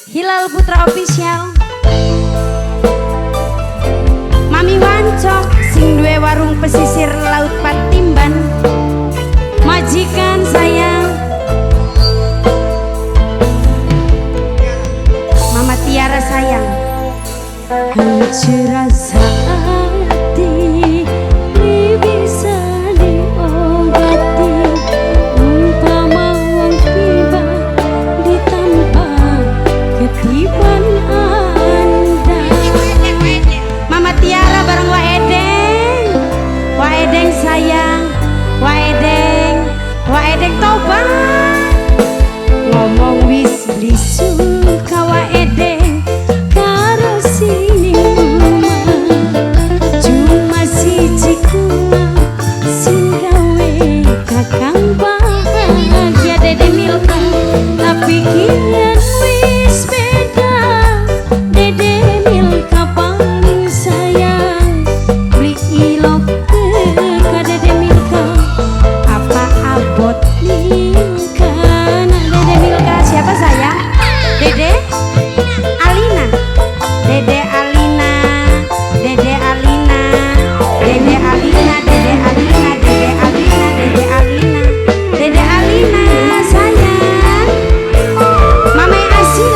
Hilal Putra Official. Mami Wancok sing duwe warung pesisir Laut Patimban. Majikan sayang, Mama Tiara sayang. Hancur rasa hati bisa diobati, umpama wong tiba ditampa ketiban Anda. Mama Tiara bareng Wa Edeng, Wa Edeng sayang, Wa Edeng, Wa Edeng tobat. Ngomong wis beli suka Wa Edeng karo sini omah, cuma siji kula sing gawe kakang bahagia. Dede Milka tapi kian wis beda, Dede Milka paling sayang. Beli ilok ke Dede Milka apa abot Milka. Nah, Dede Milka siapa sayang? Dede Alina, Dede Alina, Dede Alina, Dede Alina, Dede Alina, Dede Alina, Dede Alina, Dede Alina sayang. Mama Asila.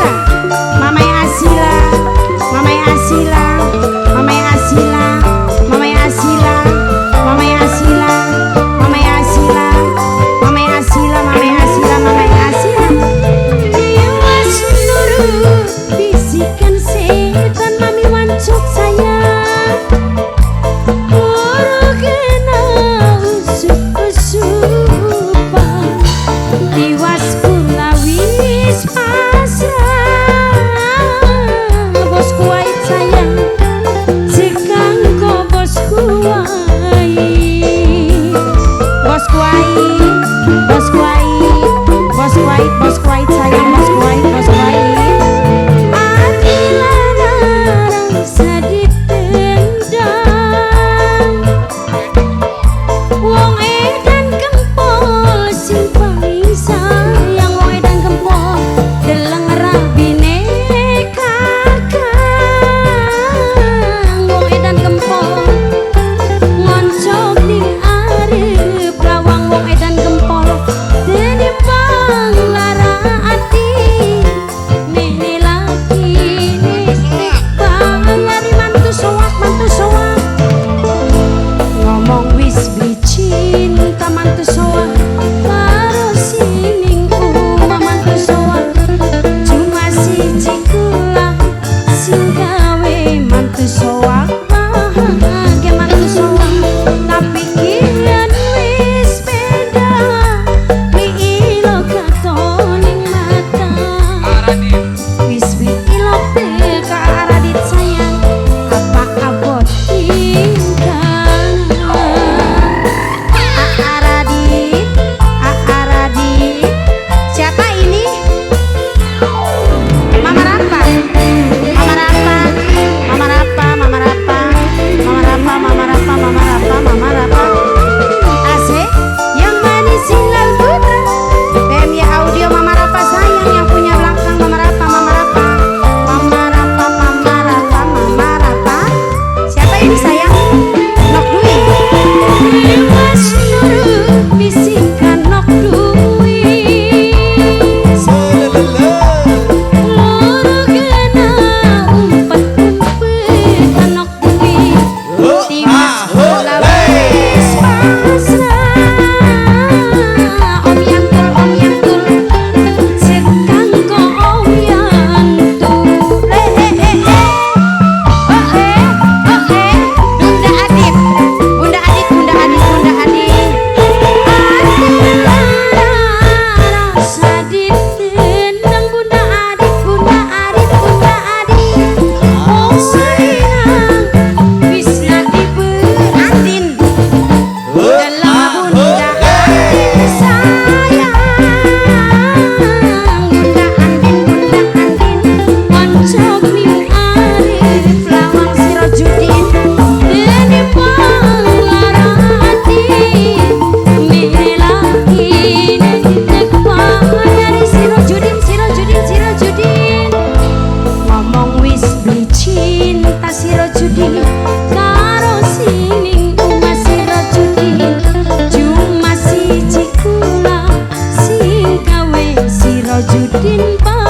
Cinta.